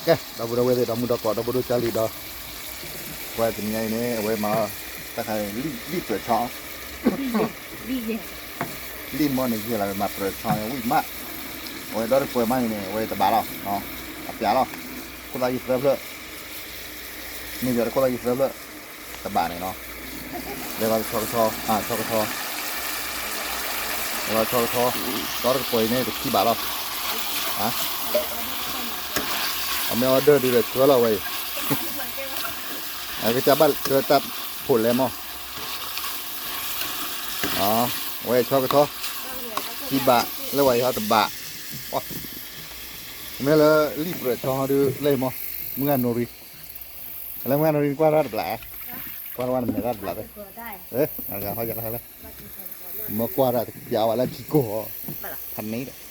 ကဲ ဒီပုၢ်ဒီဝဲၢ်သ့ၣ် ဒီမုၢ်ဒီကိး ဒီပုၢ်ဒီကၢ်လံဒီး ဝဲတနံၤညါအံၤန့ၣ် အဝဲမၤ တၢ်ခါ လံၣ်ပြၢၣ်ဆီ လံၣ်မ့ၢ်န့ၣ် ယဲၢ်လီၤ မၤပြၢၣ်ဆီဝံၣ်မး အဝဲဒီတပှဲၤမးအံၤန့ၣ် အဝဲတဘးလီၤ အပျးလီၤ ခိၣ်သၣ်ယံၤသၢဖျၢၣ် မ့ၢ်ယၤတခိၣ်သၣ်ယံၤသၢဖျၢၣ် တဘးန့ၣ်နီၤ လဲၤလီၤဆီကဆီ ဆီကဆီ လဲၤလီၤဆီကဆီ ဒီတပှဲၤအံၤန့ၣ် တခံဘးလီၤ အမ့ၢ် order ဒုးဒီးဆှၢလီၤဝဲအံၤ အကစၢ်ဘၣ်ဆှၢတၢ်ဖိးလဲမီၢ် ဝဲဆီကဆီ ခံဘး လၢဝဲအံၤဟီတဘး မ့ၢ်လၢလံၣ်ပြၢၣ်ဆီဟီဒုး လၢအံၤမီၢ် မုၢ်ဂၤနိရံ လၢမုၢ်ဂၤနိရံ နကွၢ်တၢ်တဘျး ကွၢ်တဝဲနမဲာ်တၢ်တဘျးသ့ မ့ၢ်ကွၢ်တၢ်တပျးဝဲလၢထံကိၢ် ဖးန့ၣ်ဒီး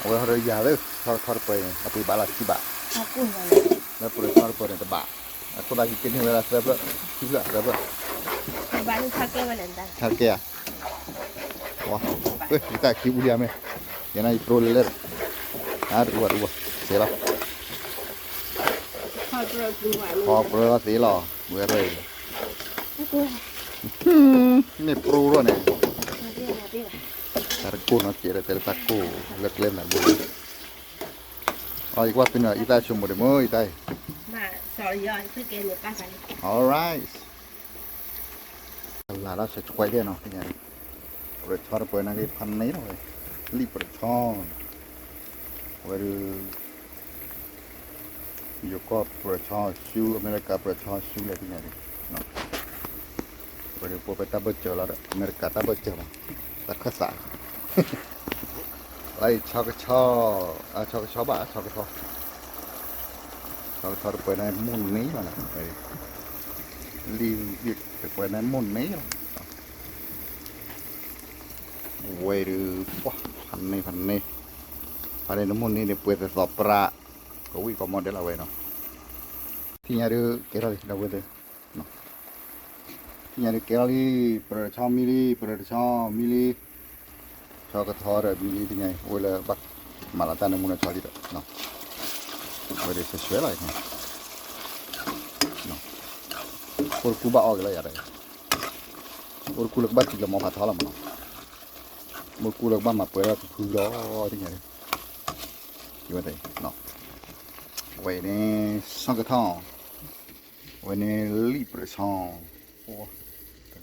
အဝဲဟီဒီးယၤလၢ ဆီကဆီတပှဲၤန့ၣ် အပှ့ၤဘးလီၤခံဘး လၢပြၢၣ်ဆီတပှဲၤန့ၣ်တဘး အခိၣ်သၣ်က့ၤကန့ၢ်ဝဲဒၣ်သၢဖျၢၣ် ခံဖျၢၣ်သၢဖျၢၣ် ဆါတကဲဧါ ယတၢ်ခံအူလံအမ့ၢ် ယနယပြိလဲၤလဲၤ အတအူဘၣ်တအူဘၣ် သ့လီၤ ခီပြၢသ့လီၤ ဝဲရၢၢ် မ့ၢ်ပြိထီၣ်န့ၣ် တၢ်တကိၢ်နီၤကဲးဒီး တဲလၢတၢ်ကိၢ်လၢကျဲမနုၤဘိ အယကွၢ်ဖဲန့ၣ် အံသၣ်ဆိကမိၣ်ဒံးမ့ၢ်အံသၣ်အံၤ alright လၢ်လၢ်ဆှဲဆှဲကဲနီၤ သ့ၣ်ညါ ပြၢၣ်ဆီတပှဲၤန့ၣ်က့ၤဖးန့ၣ်လီၤဝဲ လံၣ်ပြၢၣ်ဆီ အဝဲဒုး ယိၤကီၢ်ပြၢၣ်ဆီဆူ အမဲရကၤပြၢၣ်ဆီဆူလဲၣ်သ့ၣ်ညါဒံး အဝဲဒုးပှဲၤဖဲတၢ်ဘၢၣ်စၢၤလီၤဒီး အမဲရကၤတၢ်ဘၢၣ်စၢၤလီၤ တၢ်ခၢၣ်သး လၢအံၤဆီကဆီ အဆီကဆီဘၣ် ဆီကဆီ ဆီကဆီတပှဲၤန့ၣ်မိၢ်န့ၢ်လီၤ လံၣ်တပှဲၤန့ၣ်မိၢ်န့ၢ်လီၤ ဝဲဒုး ဖးန့ၢ်ဖးန့ၢ် ဖးန့ၢ်တမိၢ်န့ၢ်န့ၣ်ပှဲၤသသိးပြး ကဝံၣ်ကီးမီၢ်ဒဲးလီၤဝဲနီၤ သ့ၣ်ညါဒုးကဲထီၣ်လံ ဒီပုၢ်ဝဲၢ်သ့ၣ် သ့ၣ်ညါဒုးကဲထီၣ်လံ ပြၢၣ်တဆီမံလံ ပြၢၣ်တဆီမံလံ ဆီကဆီဒီးမံလံ သ့ၣ်ညါအံၤ အိၣ်လၢဘၣ်မၤလီၤတၢ်နၢမူနၢဆီလံဒီး ဝဲဒုးဆှဲဆှဲလီၤ အိၣ်တကူဘၣ်အီၣ်က့ၤလီၤယၤဒီး အိၣ်တကူလၢကဘၣ်စံးကလီၤမီၤဖးထီလီၤမနီၤ အိၣ်တကူလၢကဘၣ်မၤပှဲၤထီၣ်ကဖုလီၤ သ့ၣ်ညါဒုး ဝဲ ဝဲအံၤန့ၣ် ဆီကဆီ ဝဲန့ၣ်လံၣ်ပြၢၣ်ဆီ တဂၤ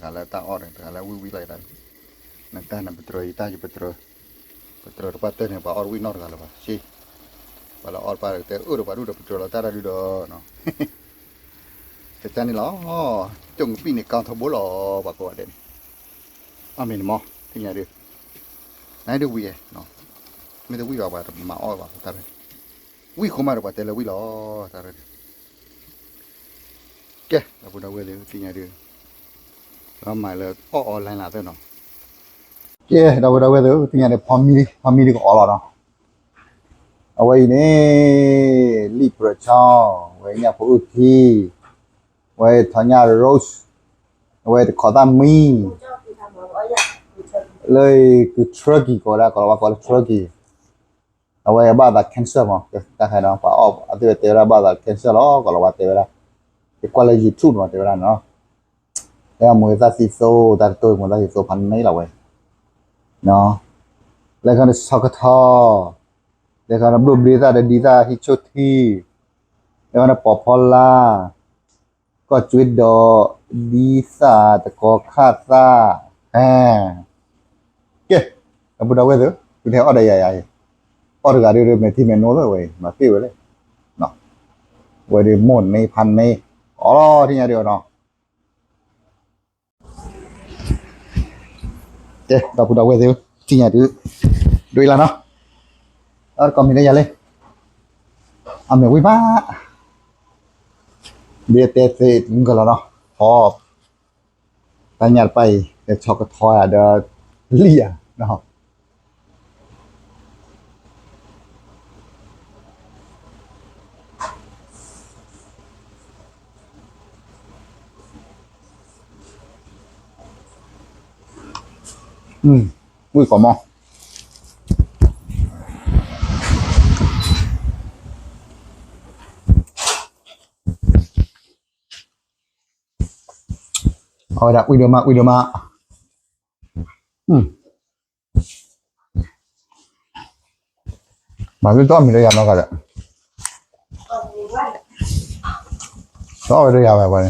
လၢတၢ်အီၣ်ဒီး တဂၤလၢဝံၣ်ဝံၣ်လီၤယၤဒီး နတၢ်နပတြၢၤယတၢ်ယပတြၢၤ ပတြၢၤတပှၢ်တၢၢ်န့ၣ် ပှၤအီၣ်တဝံၣ်နီတဂၤလၢၤဘၣ် ရှ့ ပှၤလၢအီၣ်တပှၢ်ဒီးတဲအၢၣ်ဒီးပှၤဒူၣ်ဒီးပတြၢၤလီၤတၢ်တၢ်ဒုဒီး တကၢ်န့ၣ်လီၤ ကၠိၣ်ကပံၣ်န့ၣ် ကီထီဘိလီၤ ပှၤကိးဂၤဒဲးန့ၣ် အီၣ်မ့ၢ်န့ၣ်မီၢ် သ့ၣ်ညါဒုး နဒုးဝံၣ်ဧါ မ့ၢ်တဝံၣ်ဘၣ် ပှၤတမၤအီၣ်ဘၣ်တၢ်ရဲၣ် ဝံၣ်ဃိမးဒီးပှၤတဲလၢဝံၣ်လီၤ တၢ်ရဲၣ်ဒုး ကဲ ဒီပုၢ်ဒီဝဲၢ်သ့ၣ် သ့ၣ်ညါဒုး လီၤမၤလၢအီၣ် online လၢသ့ၣ်နီၤ ကဲ ဒီပုၢ်ဒီဝဲၢ်သ့ၣ် သ့ၣ်ညါဒုး ဖီမံလံ ဖီမံလံကအီၣ်လီၤနီၤ အဝဲအံၤန့ၣ် လံၣ်ပြၢၣ်ဆီ ဝဲညၣ်ဖိအုၣ်ခံ ဝဲထီညၣ် rose အဝဲတခီသၣ်မံ လၢကု turkey ကိးဝဲဒၣ် ကိးလီၤဝါကိးလၢ turkey အဝဲဘၣ်သး cancer မး တၢ်ခါဒီး ပှၤအီၣ်အသ့ၣ်ဝဲတဲဝဲဒၣ်ဘၣ်သး cancer လီၤ ကိးလီၤဝါတဲဝဲဒၣ် ယကွၢ်လၢ YouTube မးတဲဝဲဒၣ်န့ၣ်လီၤ လၢအမိၢ်သၣ်သံသိ တၢ်ကတိၤမိၢ်သၣ်သံသိဖးန့ၣ်လီၤဝဲ လၢခီန့ၣ်ဆီကဆီ လၢခီန့ၣ်ဘျိၣ်ဘျ့သၣ်ဒီးဒ်သၣ်ဟံၣ်ဆိၣ်ထံ လၢခီန့ၣ်ပိာ်ဖီလာ် ကီၢ်ကၠွ့ဒီး ဒ်သၣ်တကီခၣ်သၣ် ဟဲ ကဲ ဒီပုၢ်ဒီဝဲၢ်သ့ၣ် သုတဟဲအီၣ်ဒီးယၤယၤအံၤ အီၣ်တဂၤဒုး မဲာ်ထံမဲာ်နိလၢဝဲအံၤ မၤသ့ဝဲလဲၣ် ဝဲဒုးမိၢ်န့ၢ်ဖးန့ၢ် အီၣ်လီၤထံၣ်ညါဒုးအီၤနီၤ ကဲ ဒီပုၢ်ဒီဝဲၢ်သ့ၣ် ထံၣ်ညါဒုး ဒွဲၣ်လၢနီၤ အီၣ်တကီၢ်မံၤလၢယၤလဲၣ် အမ့ၢ်ဝံၣ်ဘၣ် ဒ်တဲသ့ၣ်မုၢ်ကလီၤနီၤ ထီ တၢ်ညၣ်တပၢ်အံၤ လဲၤဆီကထီဧါဒီး လံၣ်ဧါနီၤ ဝံၣ်ကိးမီၢ်, အဝဲဒၣ်ဝံၣ်ဒိၣ်မး ဝံၣ်ဒိၣ်မး, မၤလၢတီၢ်မံၤလၢယၤနီတဂၤဒီး, တီၢ်ဝဲလၢယၤဝဲပှၤန့ၣ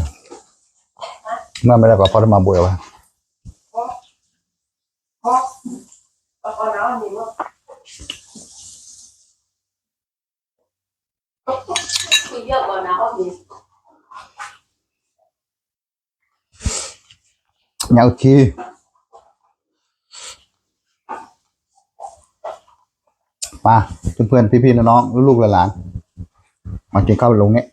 ်, မ့ၢ်မ့ၢ်လၢပှၤဖီတမၤဘိၣ်ယၤဝဲ ညၣ်အုၣ်ထံ, ปา เพื่อนๆ พี่ๆ น้องๆ ลูกๆ หลานๆ มากินข้าวโรงเนี่ย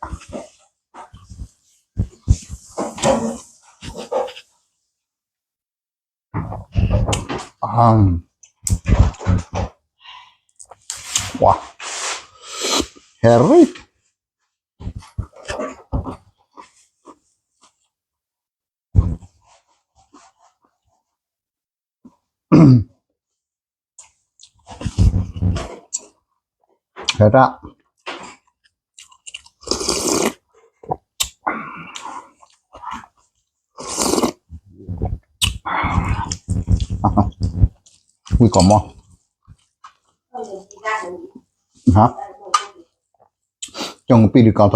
ว้า แฮร์รี่ ဟဲတၢ် ဝံၣ်ကိးမီၢ် ဟါ ကၠီပံၣ်ဒုးကီထီၣ်ဒီ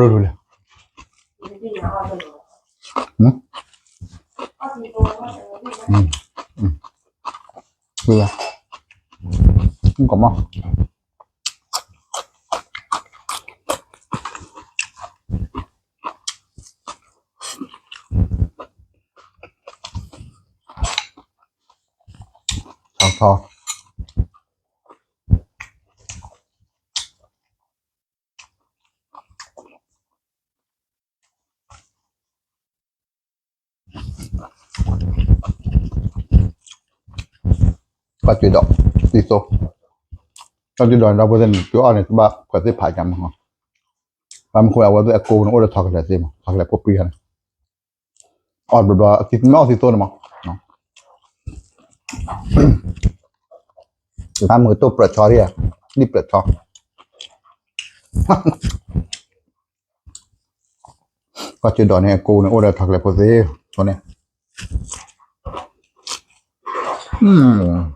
းလဲၣ်နီၤ အါဒိၣ်ဒိၣ်လဲၣ် ကီမီၢ် ထီထီ ကီၢ်ကၠ့ဒီး သံသိ ကီၢ်ကၠ့ဒီး ဒီပုၢ်ဝဲၢ်သ့ၣ်န့ၣ် တုၤအီၣ်န့ၣ် တဘၣ်ခွဲးသ့ၣ်ဖးကမး ဘၣ်မနုၤဃိ အဝဲသ့ၣ်အကိးန့ၣ် အိၣ်ဒီး chocolate သ့မး chocolate ဖိပှံၤန့ၣ် အီၣ်ဘျီဘျီ အသံမ့ၢ်အီၣ်သံသိန့ၣ်မး တၢ်မုာ်တိၢ်ပြၢးဆီဒံးဧါ လံၣ်ပြၢးဆီ ကီၢ်ကၠ့ဒီးန့ၣ် အကိးန့ၣ် အိၣ်ဒီး chocolate ဖိသ့ ဆိန့ၣ် ဒီပုၢ်ဝဲၢ်သ့ၣ်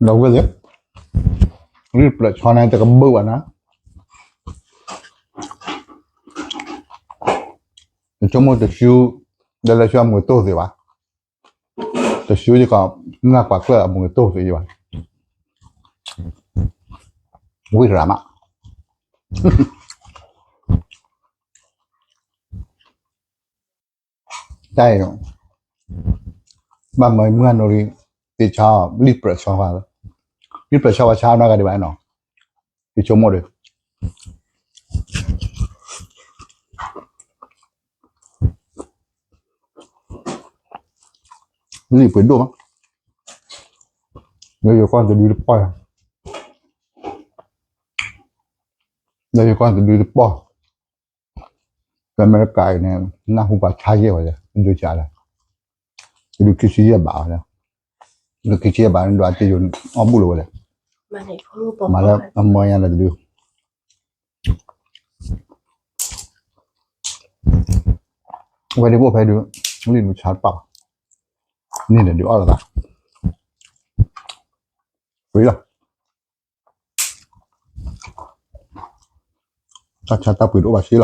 လံၣ်ပြၢးဆီန့ၣ် တကဘုၣ်ဘၣ်နၤ ယဆိကမိၣ်တဆူ ဒီးလၢဆူအမုာ်တိၢ်သ့ဘၣ် တဆူယကီး နၢ်ပှၤကျၢၢ်အမုာ်တိၢ်သ့ဘၣ် ဝံၣ်ရၤမး တၢ်အံၤ ဘၣ်မၤမုၢ်ဟါနိရံ သ့ဆါအီၤ လံၣ်ပြၢးဆီဘၣ် လံၣ်ပြၢးဆီဘၣ်ဆါနီတဂၤဒံးဘၣ်နီၤ ယဆိကမိၣ်ဒီး လံၣ်ပှ့ၤဒိၣ်မး လၢယကွၢ်တဒုတပီၢ်ယၤ လၢယကွၢ်တဒုတပီၢ် လၢအမဲရကၤအံၤန့ၣ် နၢ်ဟူပှၤဆါယဲၢ်ဝဲလဲၣ် ဒုးဆါလဲၣ် တဒုခံဆံယဲၢ်ဘးဝဲလဲၣ် တဒုခံဆံယဲၢ်ဘးန့ၣ် ဒွးတ့ယိၤအီၣ်ဘူၣ်လီၤဝဲလဲၣ် မၤလၢအမၢညါလၢတဒု ဝဲဒၣ်ဘိၣ်ဖဲဒုး လံၣ်ဒုးဆါတပာ်ဘၣ် န့ၣ်ဒီးဒုးအီၣ်လီၤသး ဝံၤလီၤ တၢ်ဆါတၢ်ပှ့ၤတအိၣ်ဘၣ်စ့လီၤ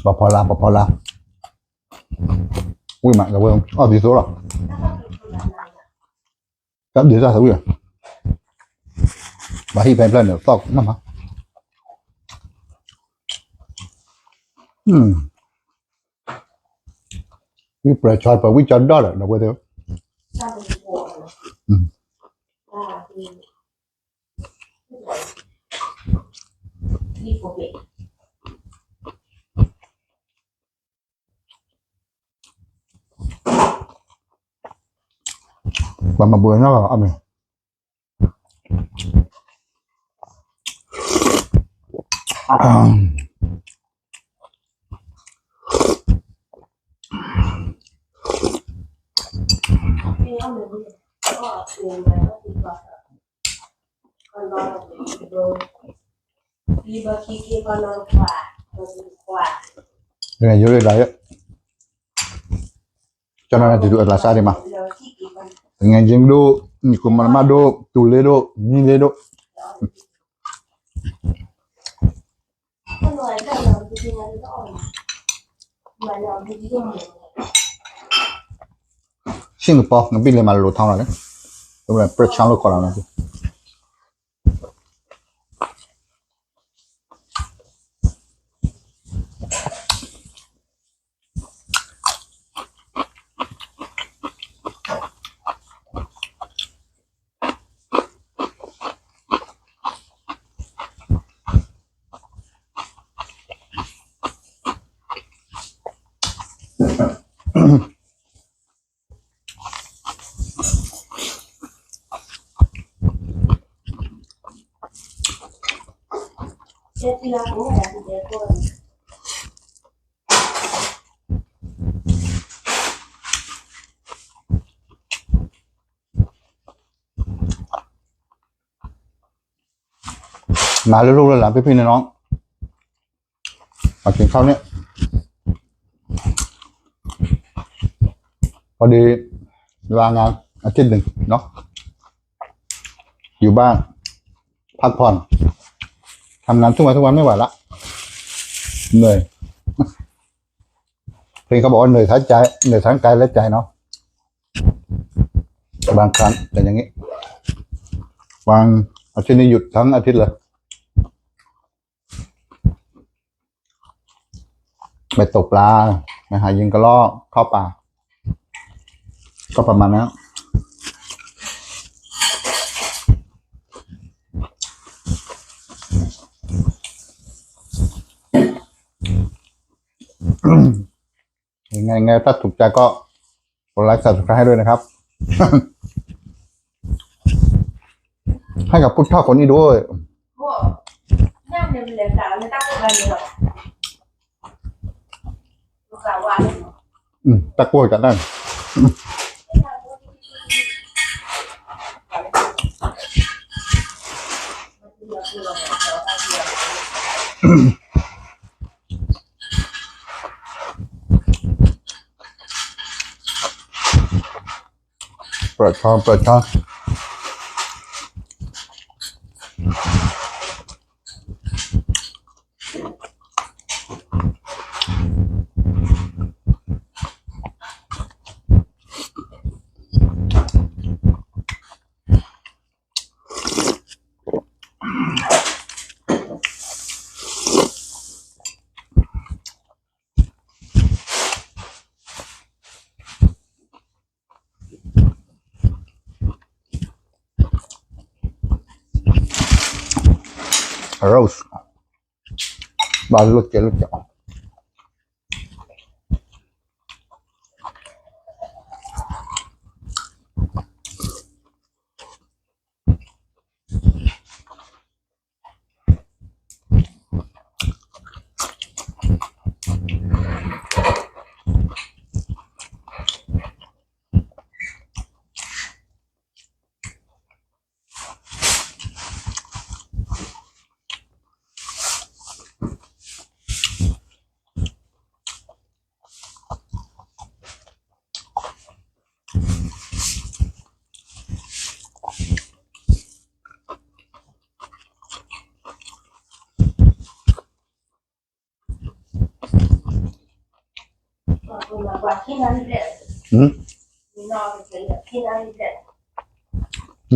ပဖီလာ ပဖီလာ ဝံၣ်မး လၢဝဲအီၣ်သံသိလီၤ တၢ်ဒုးတၢ်သဝံၣ်, ဘၣ်ဟံၣ်ဖဲဖျၢၣ်န့ၣ် သီၣ်မးမး, ဝံၣ်ပြၢၤဆီ ပှၤဝံၣ်ကၠီဒီၣ်ဒီး ဒီပုၢ်ဝဲၢ်သ့ၣ်ဧၢ, ပှၤမၤဘူးအနီၢ်ဂၤအီၣ်မ့ၤ ယိၤရ့ၣ်ဒၣ်ယဲ, ကၠီနီၤန့ၣ် တဒူၣ်အလၢ်စးဒံးမး, တငဲးကၠ့ဒိၣ်, နံၣ်ကိၣ်မၤနမးဒိၣ်, တူၢ်လ့ဒိၣ်, မံလ့ဒိၣ် Singapore နဘံၣ်လၢမၤလိၤထီလီၤန့ၣ်, ပြၢဆၣ်လိာ်ခီလီၤန့ၣ် မၤလိၤလိၤလၢ်လၢ်ဖဲဖဲန့ၣ်နီၤ, အက့ၤခီန့ၣ်, พอดี ลางานอาทิตย์หนึ่งเนาะ, อยู่บ้าน พักผ่อน, ทำงานทุกวันทุกวันไม่ไหวละ เหนื่อย เพลงเขาบอกว่าเหนื่อยทั้งใจ เหนื่อยทั้งกายและใจเนาะ บางครั้งเป็นอย่างนี้ วันอาทิตย์นี้หยุดทั้งอาทิตย์เลย ไปตกปลา ไปหายิงกระรอกเข้าป่า ก็ประมาณนั้น ยังไง ยังไง ถ้าถูกใจก็กดไลค์ Subscribe ให้ด้วยนะครับ ให้กับผู้เฒ่าคนนี้ด้วย อืม ตะกั่วจัดได้ ပၢၢ်ဆီ ပၢၢ်ဆီ Arroz ဘၣ်လိၣ်ကဲလိၣ်ကဲ ဟမ်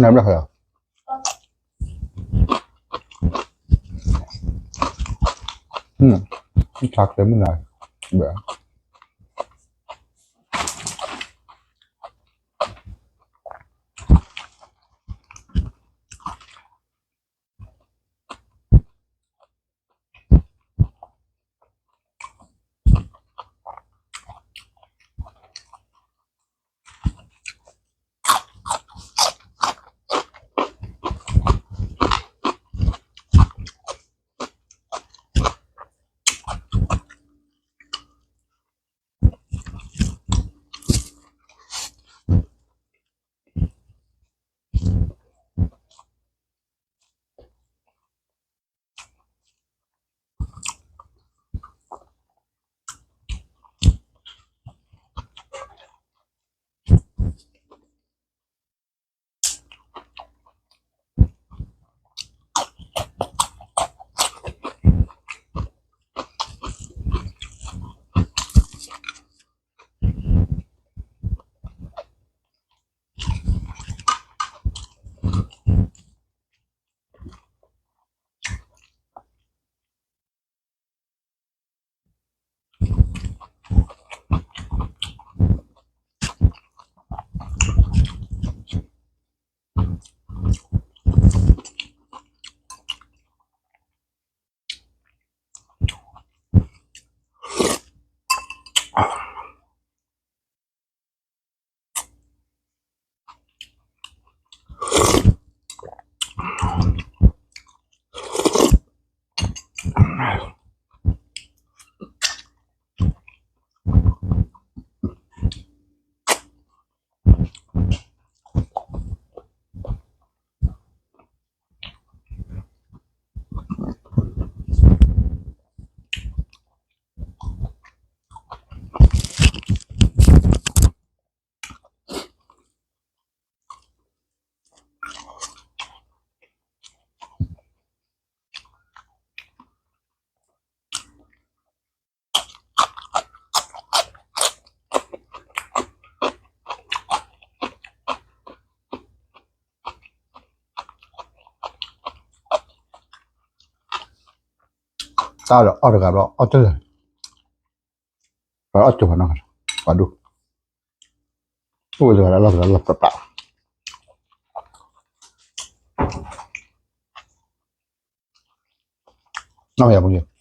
နဘျီၣ်, อืม ชาเขียวไม่หน่อย แบบတၢ်ဒီးအီၣ်တဂၤဘျီ အီၣ်တလၢာ်, ပှၤအီၣ်ကၠိၤဖးနီၢ်, ပှၤဒိၣ်, အိၣ်ဝဲတဂၤလၢအလီၢ်တဂၤလီၢ်ပျၢ်ပျၢ်, နီၢ်မယၤပူၤယဲၢ်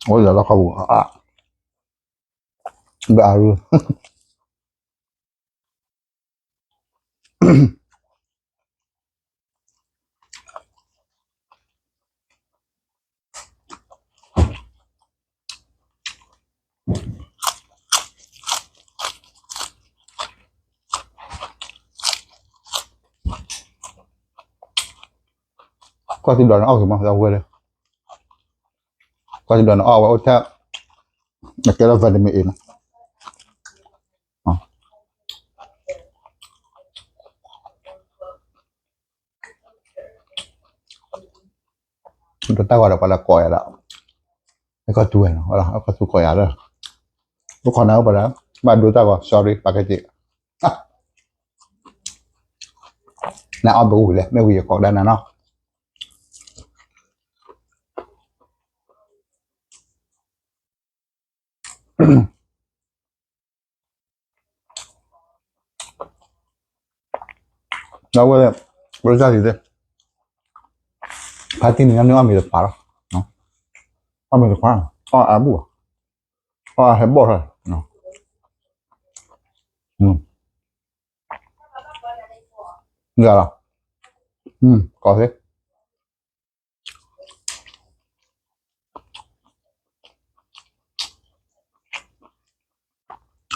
အိၣ်လၢလီၢ်ခီပူၤအါ, ဘၣ်အါရူ, ကွၢ်သံဘျီန့ၣ်အီၣ်ဂ့ၤမး ဝဲလၢ, ကွၢ်သံဘျီန့ၣ်အီၣ်ဝဲအိၣ်ထဲ, အကဲလီၤ vitamin A နီၤ, ဒီးတၢ်ဂီၤဒီးပှၤလၢကိးယၤဒီး, အဲကီၢ်သူဝဲနီၤ, အဲကီၢ်သူကိးယၤလၢ, အိၣ်ခိးနၤအိၣ်ပှၤဒီး, ဘၣ်ဒိတၢ်ဂီၤ sorry ပာ်ကဲက့ၤ, နအီၣ်ဘၣ်ဝံၤလဲၣ် မ့ၢ်ဝံၤယကိးကဒါနၤနီၤ. အဝဲ, ဝဲဒၣ်တၢ်ဒ်လဲၣ်, ဖါတံၢ်န့ၣ် နမ့ၢ်အီၣ်မ့ၤတပာ်လီၤ, အီၣ်မ့ၤတခွါ, အီၣ်အါဘူၣ်ဘၣ်, အီၣ်အါဟဲဘီၣ်ထီၣ်, ဂၤလီၤ, ကိးသ့,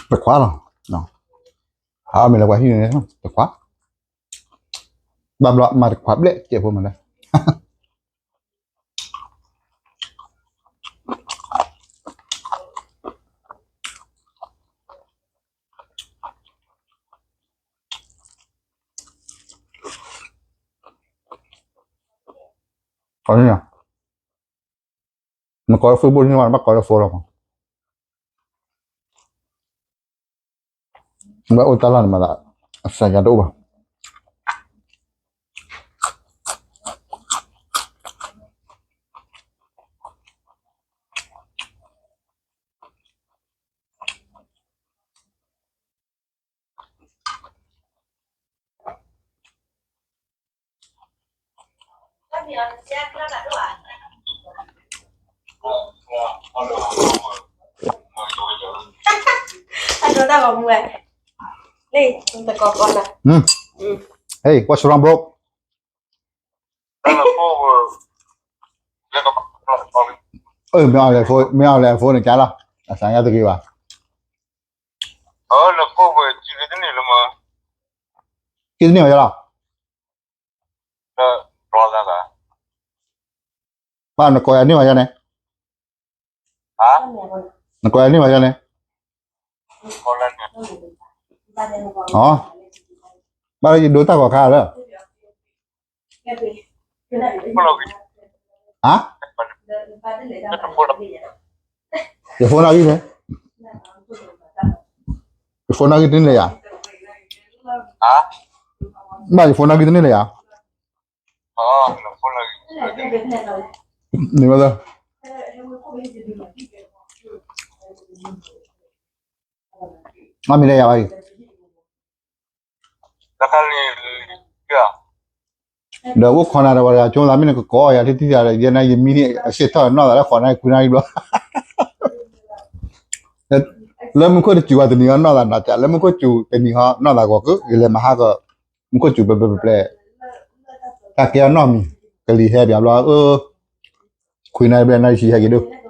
တခွါလီၤ, အီၣ်မ့ၤလၢပှၤဟံၣ်န့ၣ် တခွါ, ဘၣ်ဘျီမၤတခွါဘျဲၣ်စဲးဖိမးလဲၣ်. နကိးလၢ Facebook န့ၣ် ဘၣ်ကိးလၢ phone လီၤမး, ဘၣ်အိၣ်တၢ်လီၢ်န့ၣ်မးသး, အစၢ်ယၤတအိၣ်ဘၣ်. အဒိတၢ်ဂီၤမူဝဲ, လၢတကီကီနၤ, Hey, what's wrong, bro? မ့ၢ်အီၣ်လဲၤ phone န့ၣ်ကါလီၤ, အစၢ်ညါတဂ့ၤဘၣ်, က့တန့ၢ်ဝဲယလီၤ, ဘၣ်နကိးယၤန့ၢ်ဝဲယါန့ၣ်, နကိးယၤန့ၢ်ဝဲယါန့ၣ်, ဘၣ်လၢယဒိတၢ်ဂီၤခါလၢ ဟါ, ယ phone နီၣ်ဂံၢ်န့ၣ်, ယ phone နီၣ်ဂံၢ်တန့ၢ်လၢယၤ, ဘၣ်ယ phone နီၣ်ဂံၢ်တန့ၢ်လၢယၤ, န့ၣ်ဝဲ, အမ့ၢ်လၢယၤဘၣ်အံၤ ဒီးအိၣ်ခိးနၤဒီးပှၤတဂၤကၠိသးမ့ၢ်နကကိးယၤထံထံသးဒီး ယဲနၤယမံန့ၣ် အဆ့ၣ်ထီၣ်နီၢ်သးလၢဃိးနၣ်ရံၣ်ခွံနၣ်ရံၣ်ဘျီ, လၢမူခိၣ်တစူၤဘၣ်တနံၤဟီနီၢ်သးနီၢ်ကၠး လၢမူခိၣ်စူၤတနံၤဟီနီၢ်သးဂီၤကၢ ယလဲၤမၤဟါကီး မူခိၣ်စူၤပျဲၢ်ပျဲၢ်ပျဲၢ် တၢ်ကဲအီၣ်နီၢ်မံၤ ကလံၤဟဲပၠးဘျီ အၢ ခွံနၣ်ရံၣ်ဘျဲၣ်နၣ်ရံၣ်ဆံဟဲက့ၤဒိၣ်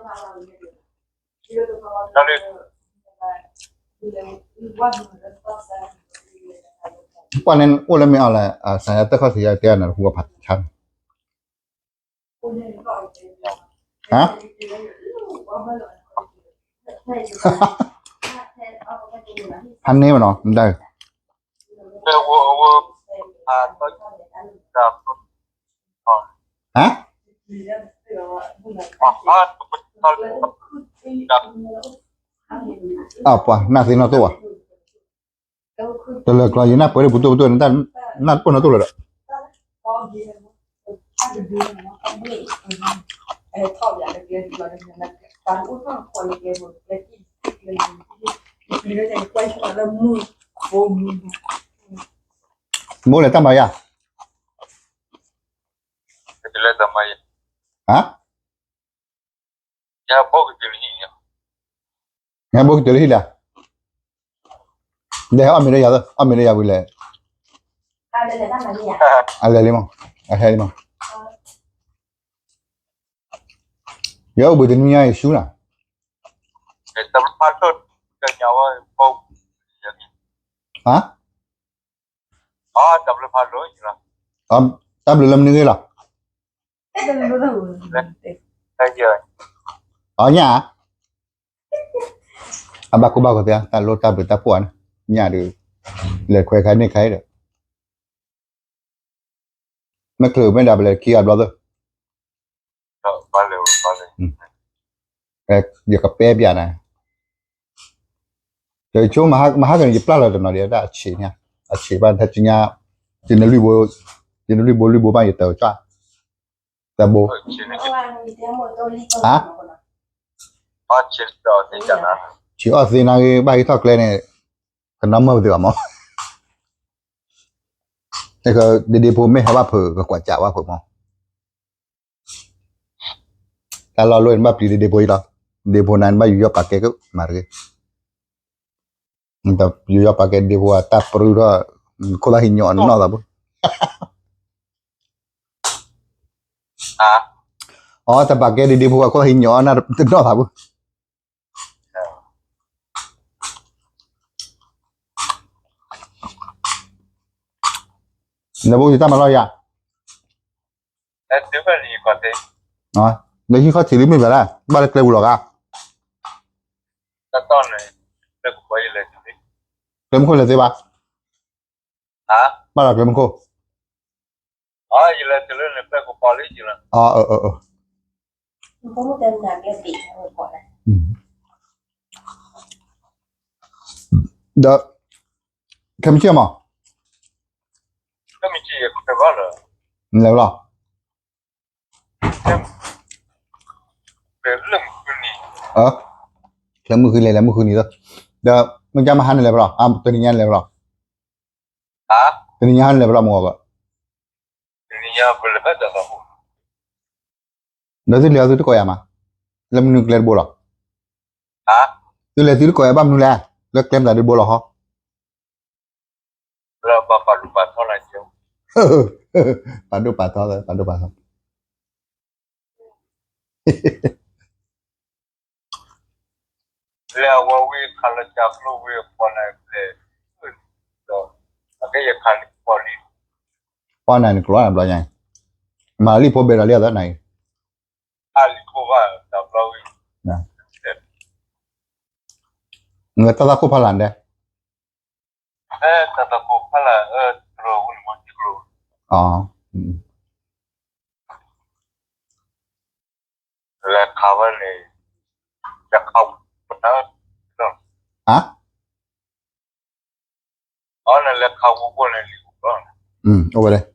ပှၤန့ၣ်အိၣ်လၢမ့ၢ်အီၤလဲၣ် စၢ်ယွၤတၢ်ခီၣ်ထံးယတဲနၤတဟူအဖးဆါန့ၣ် ဟါ ဖးန့ၢ်မနီၤ မတၤ ဟါ အပှၤ နၢ်သ့နီၣ်တိၢ်ဘၣ် တလၢကျီယနၢ်ပၢၢ်လၢပူၤတိၢ်ပူၤတိၢ် နၢ်ပၢၢ်နီၣ်တိၢ်လၢၤဒီး ဘိလဲၣ်တၢ်မၤယၤ ဟါ ညါဘိကတၢၢ်လၢဟံၣ်လီၤ လဲၤအီၣ်မ့ၤလၢယၤ အီၣ်မ့ၤလၢယၤဝံၤလဲၣ် အလဲၤလံမး အဟဲလံမး ယအိၣ်ဘှံးတနွံညါယဆူနၤ ဟါ တၢ်ဘျုးလၢမနုၤဂ့ၤလီၤ အညါ အဘၣ်ကူဘၣ်ဂီၤသ့ တၢ်လိၣ်တၢ်ဘျုးတၢ်ဖှိၣ်န့ၣ် ညါဒီး လဲၤခွဲခါန့ၢ်ခါဒီး မ့ၢ်ချုးမ့ၢ်ဒၣ်ပလဲၤခံဂၤဘျီသၢ ယကပဲပျးနၤ တဆိ မဟါကန့ၣ် ယပျၢ်လီၤတနီၤဒီး တၢ်အဆံးညါ အဆံးဘၣ်တၢ်ဆံးညါ ယနလွံၢ်ဘိ ယနလွံၢ်ဘိလွံၢ်ဘိဘၣ်ယတၢ်ကၠၢ် တၢ်ဘိ ဟါ ဆံးအီၣ်သ့နၤဂ့ၤ ဘၣ်ဟံးထီၣ်ကျဲန့ၣ် ကနီၢ်မၢပသ့ဘၣ်မး ဒ့ဒ့ဖိမ့ၢ်ဟဲဘၣ်ဖုး ကကွၢ်ကၠးဘၣ်ဖုးမး ဟါ တၢ်လီၢ်လၢနဘၣ်ပျံၤဒ့ဖိအံၤလီၤ. ဒ့ဖိနၤနဘၣ်ယူးယီၣ်ပာ်ကဲကမၤတဂ့ၤ. ယူးယီၣ်ပာ်ကဲဒ့ဖိအတၢ်ပြူထီၣ်, ခိၣ်သၣ်ဟံးညီအီၤနီၢ်သးပူၤ. အီ တပာ်ကဲဒ့ဒ့ဖိအခိၣ်သၣ်ဟံးညီအီၤနီၢ်သးပူၤ. နဘၣ်ယတၢ်မၤလီၢ်ယၤ, နဟံးခီၣ်ထံးလံမ့ၢ်ဘၣ်လဲၣ်, ဘၣ်လၢကျဲပူၤလီၤဂၤ, ကျဲမုၢ်ခိၣ်လဲၤသ့ဘၣ်, ဘၣ်လီၤကျဲမုၢ်ခိၣ်, ဒီး ခဲမုၢ်ဆ့ၣ်မး, နလဲၤဘၣ်လီၤ, ကျဲမုၢ်ဃုနံၤ, လဲၤမုၢ်ဃုနံၤလီၤ, ဒီးမ့ၢ်ကမဟါနလဲၤဘၣ်လီၤ, တနံၤညါနလဲၤဘၣ်လီၤ, တနံၤညါနလဲၤဘၣ်လီၤမုၢ်ဂီၤ, ဒီးသုလဲၤအီၤသုတကိးယၤမး, လၢမနုၤကျဲတဘိလီၤ, သုလဲၤသုတကိးယၤဘၣ်မနုၤလဲၣ်, လၢကျဲမတၤတဘိလီၤဟီ ပာ်ဒိၣ်ပာ်ထီ, ပာ်ဒိၣ်ပာ်ထီ, လဲၤဝဲဝံၤခးလီၤကၠီကျိဝံၤပီၣ်န့ၣ်, ပီၣ်န့ၣ်နကျိနဘျီညါ, မၤလံဖိဘဲဒီးလံအသးနၤအံၤ, နတၢ်သးခိၣ်ဖးလၢ်ဒဲး လဲၤခးဝဲန့ၣ်, လဲၤခးဝဲ, အိၣ်ဝဲလဲၣ်,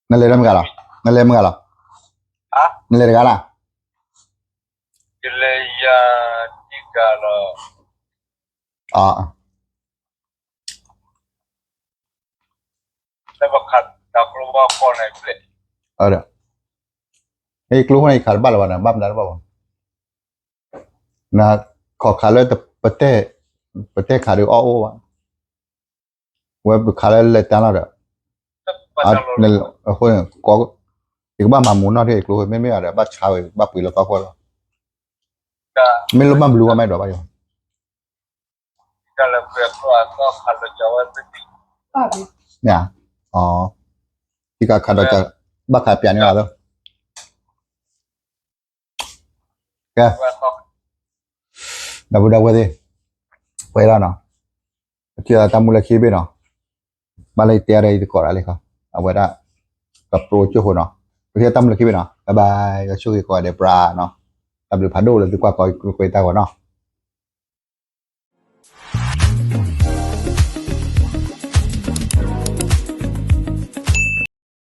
နလဲၤမုၢ်ဂၤလီၤ, နလဲၤမုၢ်ဂၤလီၤ, နလဲၤတဂၤလၢ်, ယလဲၤယၤတဂၤလီၤ. အဒီး ယကျိဖိန့ၣ်ယခးတဘၣ်လၢၤဘၣ်န့ၣ် ဘၣ်မနုၤတဘၣ်ဘၣ်, နခီၣ်ခးလၢ ပတဲခးဒီးအီၣ်အိၣ်ဘၣ်, ဝဲပခးလၢလဲၤတၢ်လီၤဒီး, အဃိန့ၣ် ယကဘၣ်မၤမူနီၢ်ထံၣ်ယကျိဖိ မ့မ့ၢ်အဒီးဘၣ်ဆါဝဲ ဘၣ်ပှ့ၤလီၤသီခီလီၤ, မ့ၢ်လၢဘၣ်ဘျုးဘၣ်မးဒီးဘၣ်ယီၤ, မ့ၢ်ဧါ, ထံခးခးဒီး ဘၣ်ခးပၠးန့ၢ်လီၤသီ ကဲ, ဒီပုၢ်ဒီဝဲၢ်သ့ၣ်, ပှဲၤလီၤနီၤ, ပထံၣ်တၢ်မူလၢခံဘ့ၣ်နီၤ, ဘၣ်လၢယတဲဒီးယတကိးဒၣ်လံခီ, အဝဲဒၣ် ကပြိကၠိၢ်ဃိနီၤ, ပထံၣ်တၢ်မူလၢခံဘ့ၣ်နီၤ, bye bye, ကဆိၣ်ဂ့ၤကိးဂၤဒဲးပြးနီၤ, တၢ်ဘျုးဖးဒိၣ်လၢသုကွၢ်ကီကွဲးတၢ်ဂီၤနီၤ.